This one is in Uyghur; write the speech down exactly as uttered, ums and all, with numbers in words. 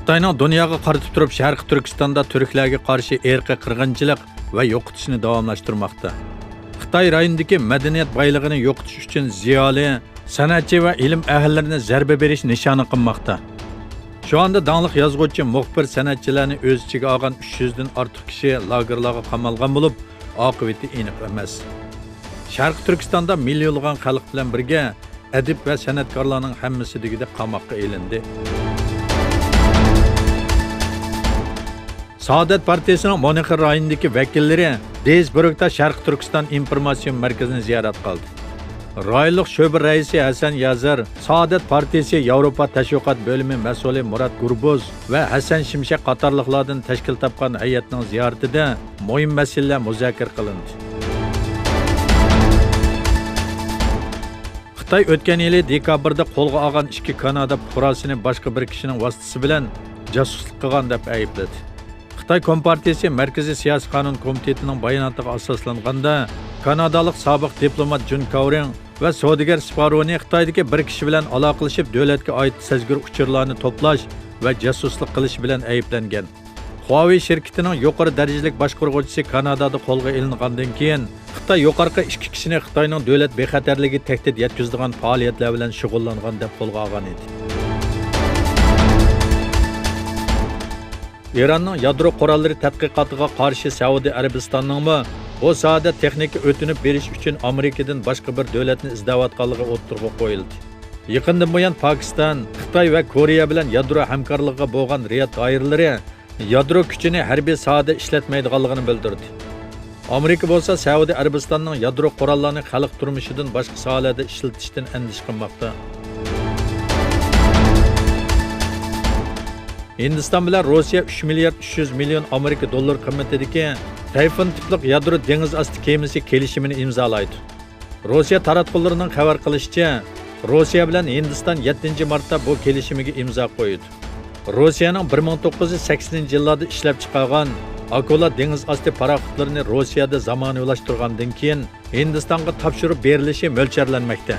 خىتاينىڭ دۇنياغا قارىتىپ تۇرۇپ، شەرقىي تۈركىستاندا تۈركلەرگە قارشى ئىرقىي قىرغىنچىلىق ۋە يوقىتىشنى داۋاملاشتۇرماقتا. خىتاي رايوندىكى مەدەنىيەت بايلىقىنى يوقىتىش ئۈچۈن زىيالىي، سەنئەتچى ۋە ئىلىم ئەھلىلىرىنى زەربە بېرىش نىشانى قىلماقتا. شۇ ئاندا داڭلىق يازغۇچى، مۇخبىر، سەنئەتچىلەرنى ئۆز ئىچىگە ئالغان ئۈچ يۈزدىن ئارتۇق كىشى لاگېرلارغا قامالغان بولۇپ، ئاقىۋىتى ئېنىق ئەمەس. شەرقىي تۈركىستاندا مىليونلىغان خەلق بىلەن بىرگە ئەدىب ۋە سەنئەتكارلارنىڭ ھەممىسى دېگۈدەك قاماققا ئېلىندى. سائادەت پارتىيىسىنىڭ مۇنخېن رايونىدىكى ۋەكىللىرى دېيسبۇرگدا شەرقىي تۈركىستان ئىنفورماتسىيون مەركىزىنى زىيارەت قىلدى. رايونلۇق شۆبە رەئىسى ھەسەن يازىر، سائادەت پارتىيىسى ياۋروپا تەشۋىقات بۆلۈمى مەسئۇلى مۇرات گۇربۇز ۋە ھەسەن شىمشەك قاتارلىقلاردىن تەشكىل تاپقان ھەيئەتنىڭ زىيارىتىدە مۇھىم مەسىلىلەر مۇزاكىرە قىلىندى. خىتاي ئۆتكەن يىلى دېكابىردا قولغا ئالغان ئىككى كانادا پۇقراسىنى باشقا بىر كىشىنىڭ ۋاسىتىسى بىلەن جاسۇسلۇق قىلغان دەپ ئەيىبلىدى. خىتاي كومپارتىيىسى مەركىزىي سىياسىي قانۇن كومىتېتىنىڭ باياناتىغا ئاساسلانغاندا، كانادالىق سابىق دىپلومات جۇن كاۋرىڭ ۋە سودىگەر سپارونى خىتايدىكى بىر كىشى بىلەن ئالاقىلىشىپ، دۆلەتكە ئائىت سەزگۈر ئۇچۇرلارنى توپلاش ۋە جاسۇسلۇق قىلىش بىلەن ئەيىبلەنگەن. خۇاۋېي شىركىتىنىڭ يۇقىرى دەرىجىلىك باشقۇرغۇچىسى كانادادا قولغا ئېلىنغاندىن كېيىن، خىتاي يۇقىرىقى ئىككى كىشىنى خىتاينىڭ دۆلەت بىخەتەرلىكىگە تەھدىت يەتكۈزىدىغان پائالىيەتلەر بىلەن شۇغۇللانغان دەپ قولغا ئالغان ئىدى. ئىراننىڭ يادرو قوراللىرى تەتقىقاتىغا قارشى سەئۇدى ئەرەبىستاننىڭمۇ بۇ ساھەدە تېخنىكا ئۆتۈنۈپ بېرىش ئۈچۈن ئامېرىكىدىن باشقا بىر دۆلەتنى ئىزدەۋاتقانلىقى ئوتتۇرىغا قويۇلدى. يېقىندىن بۇيان پاكىستان، خىتاي ۋە كورېيە بىلەن يادرو ھەمكارلىقىغا بولغان رىياد دائىرىلىرى يادرو كۈچىنى ھەربىي ساھەدە ئىشلەتمەيدىغانلىقىنى بىلدۈردى. ئامېرىكا بولسا سەئۇدى ئەرەبىستاننىڭ يادرو قوراللارنى خەلق تۇرمۇشىدىن باشقا ساھەلەردە ئىشلىتىشتىن ئەندىشە قىلماقتا. ھىندىستان بىلەن روسىيە ئۈچ مىليارد ئۈچ يۈز مىليون ئامېرىكا دوللىرى قىممىتىدىكى تايفۇن تىپلىق يادرو دېڭىز ئاستى كېمىسى كېلىشىمىنى ئىمزالايدۇ. روسىيە تاراتقۇلىرىنىڭ خەۋەر قىلىشىچە، روسىيە بىلەن ھىندىستان يەتتىنچى مارتتا بۇ كېلىشىمگە ئىمزا قويىدۇ. روسىيەنىڭ بىر مىڭ توققۇز يۈز سەكسىنىنچى يىللاردا ئىشلەپ چىقارغان ئاكۇلا دېڭىز ئاستى پاراخوتلىرىنى روسىيەدە زامانىۋىلاشتۇرغاندىن كېيىن، ھىندىستانغا تاپشۇرۇپ بېرىلىشى مۆلچەرلەنمەكتە.